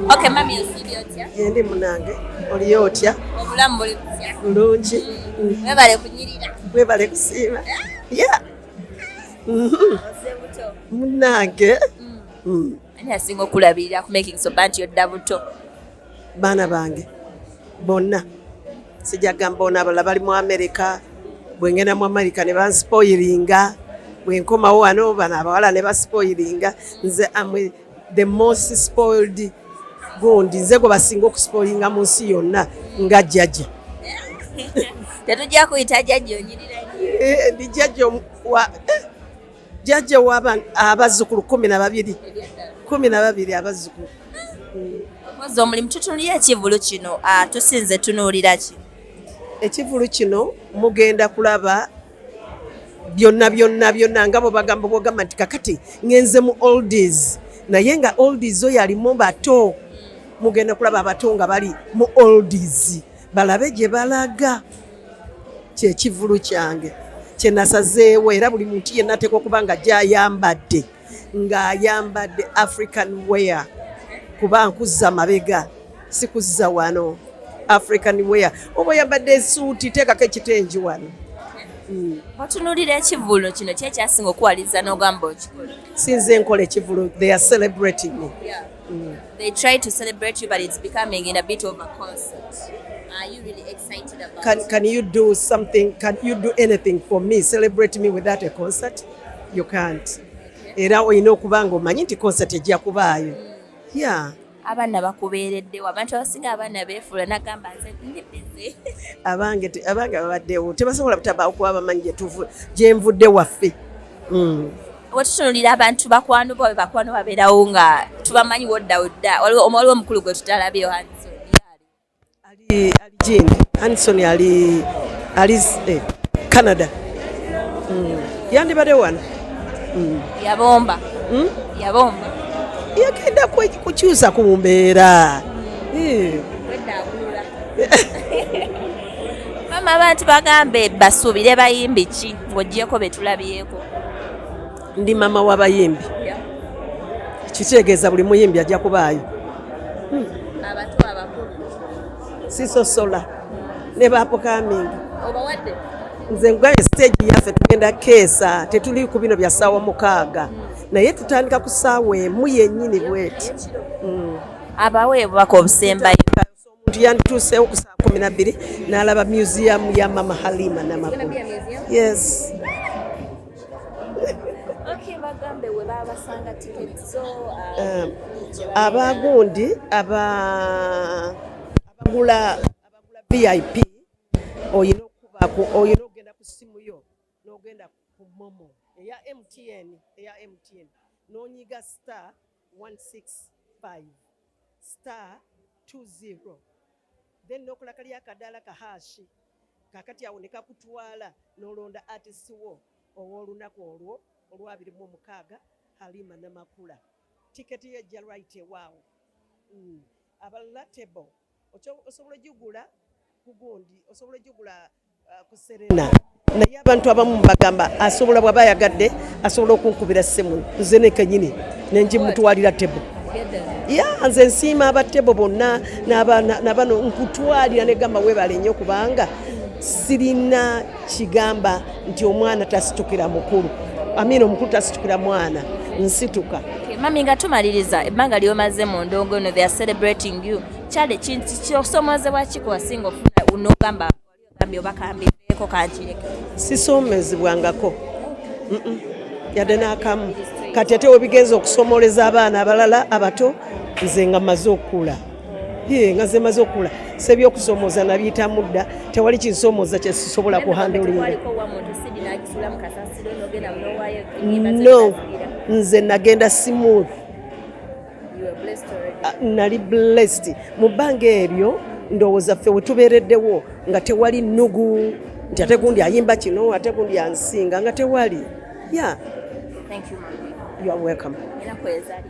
Okay, mami, osiibye otya? Gyendi munange, oliyo otya? Obulamu buli butya? Bulungi. Webale kunyirira. Webale kusiima ya. Oze buto. Munange. Ani asinga okulabirira ku making soba nti yodda buto? Baana bange bonna, sijja gamba ona, abalala bali mu America. Bwengenda mu America ne banspoilinga, bwenkomawo wano bano abawala ne baspoilinga. Nze am the most spoiled gundi, nze gwe basinga okuspoilinga mu nsi yonna nga jjajja. Tetujja kuyita jjajja, onyirira nnyo. Eh, ndi jjajja jjajja abazzukulu 12, 12 abazzukulu. Mpozi omulimu, tutunuulira ekivulu kino, ah, tusinze tunuulira ki? Ekivulu kino mugenda kulaba byonna byonna byonna, nga bwe bagamba, bwogamba nti kakati ngenze mu oldies, naye nga oldies oyo alimu bato. Mugenda kulaba abato nga bali mu oldies, balabe gye balaga. Kyekivulu kyange kyenasazeewo, era buli muntu yenna ateekwa okuba nga gyayambadde ng'ayambadde African wear, kuba nkuzza mabega, si kuzza wano. African wear, oba oyambadde esuuti, teekako ekitengi wano. Otunuulira ekivulu kino, ki ekyasinga okuwaliriza n'ogamba okikola? Sinze nkola ekivulu, they are celebrating me. They try to celebrate you, but it's becoming in a bit of a concert. Are you really excited about it? Can you do something, can you do anything for me, celebrate me without a concert? You can't. Era olina okuba nga omanyi nti concert ejja kubaayo, yeah. Abaana bakubeereddewo? Abantu abasinga abaana beefuula nagamba nze ndi busy. Abange abange babaddewo, tebasobola butabaawo kuba bamanyi gye nvudde waffe. Wetutunulira abantu bakwano bo, bakwano babeerawo nga tubamanyi wodda wodda, waliwo omukulu gwe tutalabyeyo, Hanson. Ali gindi Hanson ali Canada. Yandibadde wano. Yabomba. Yabomba. Yagenda kukyusa ku mbeera. Wedda akulula. Mama, abantu bagambe basuubire bayimbi ki ng'oggyeko be tulabyeko? Ndi mama w'abayimbi, kitegeeza buli muyimbi ajja kubaayo. Abato, abakulu? Sisosola, ne ba upcoming. Obawadde? Nze nkugambye, stage yaffe tugenda keesa, tetuli ku bino bya ssaawa 6, naye tutandika ku ssaawa 1 yennyini bweti. Abawe obubaka obusembayo. Omuntu yandituuseewo ku ssaawa 12 n'alaba museum ya Mama Halima Namakula, yes. Okay, bagambe we babasanga tickets zo. Abagundi abagula VIP, oyina okuba oyina okugenda ku simu yo n'ogenda ku MoMo eya MTN, eya MTN, n'onyiga *165*20, then n'okola kali akadaala ka hash. Kakati awo ne kakutwala n'olonda artist wo ow'olunaku olwo olwa 26, Halima Namakula. Tiketi ye ejja right ewaawo. Abalala table osobola ogigula ku gundi, osobola ogigula ku Serena, naye abantu abamu bagamba asobola, bw'aba ayagadde asobola okunkubira simu nze ne kenyini nenjimutwalira table. Ya, nze nsiima aba table bonna n'abano nkutwalira negamba weebale nnyo, kubanga sirina kigamba nti omwana tasitukira mukulu, amina, omukulu tasitukira mwana, nsituka. Okay, mami, nga tumaliriza, ebbanga lyomaze mu ndongo eno, they are celebrating you, kyale kintu kyosomoozebwa ki kuwasinga ofuna n'ogamba wali ogambye oba kambiveeko kankireke? Sisoomezebwangako. Yadde n'akamu. Kati ate webigenza okusomoleza abaana abalala abato, nze nga maze okukula. Ye, nga nze maze okukula, sebyokusomooza nabiyitamu dda, tewali kinsomooza kyesisobola kuhandlinga. Waliko wa muntu sidi n'agisula mu kasasiro n'ogenda n'owaayo ennyimba ze? No. Bazigira. Nze nagenda smooth. You were blessed already. Ah, nali blessed mu bbanga eryo. Ndowooza ffe we tubeereddewo nga tewali nnugu nti ate gundi ayimba kino, ate gundi ansinga, nga tewali, yeah. Thank you, mami. You are welcome. Era kwezali.